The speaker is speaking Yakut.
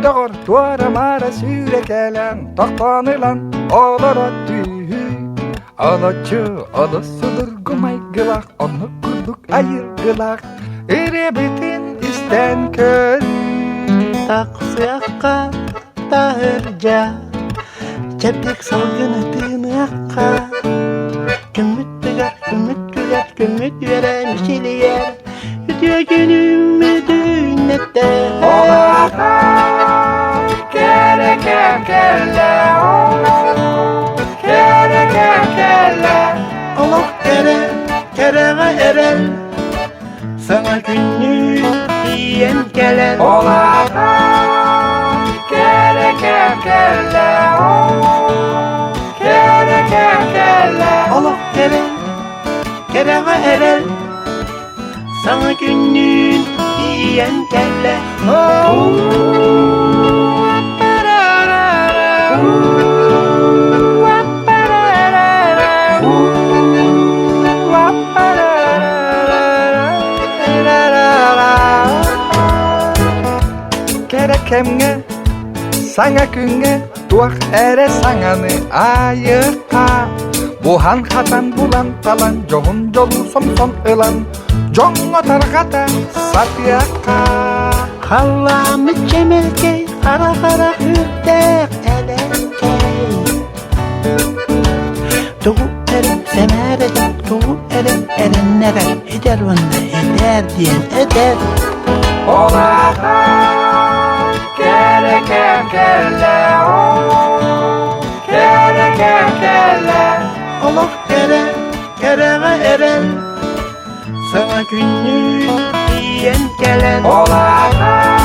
Доҕор туора-маара сүүрэ кэлэн, тохтоон ылан олоро түһүү. Олоччу олус судургу майгылаах, оннук курдук айылгылаах, ырыабытын истэн көрүү. Тахсыахха таһырдьа, чэбдик салгыны тыыныахха. Күммүт тыгар, күммүт күлэр, күммүт үөрэ мичилийэр, үтүө күнүммүт үүннэтэ. Олаата кэрэ кэм кэллэ, кэрэ кэм кэллэ. Олох кэрэ, кэрэҕэ эрэл, саҥа күннүүн тиийэн кэлэн. Олаата кэрэ кэм кэллэ, кэрэ кэм кэллэ. Олох кэрэ, кэрэҕэ эрэл, саҥа күннүүн тиийэн кэллэ. Кэрэ кэмҥэ, саҥа күҥҥэ туох эрэ саҥаны айыахха. Буһан-хатан булан-талан, дьоһун дьолу сомсон ылан, дьоҥҥо тарҕата сатыахха. Халлааммыт чэмэлкэй, хара-хара үрдээх элэккэй. Тугу эрэ сэмээр этэр, тугу эрэ эрэннэрэр, этэр уонна этээр диэн этэр. Олаха кэрэ кэм кэллэ, кэрэ кэм кэллэ. Олох кэрэ, кэрэҕэ эрэл, саҥа күннүүн тиийэн кэлэн. Олаха.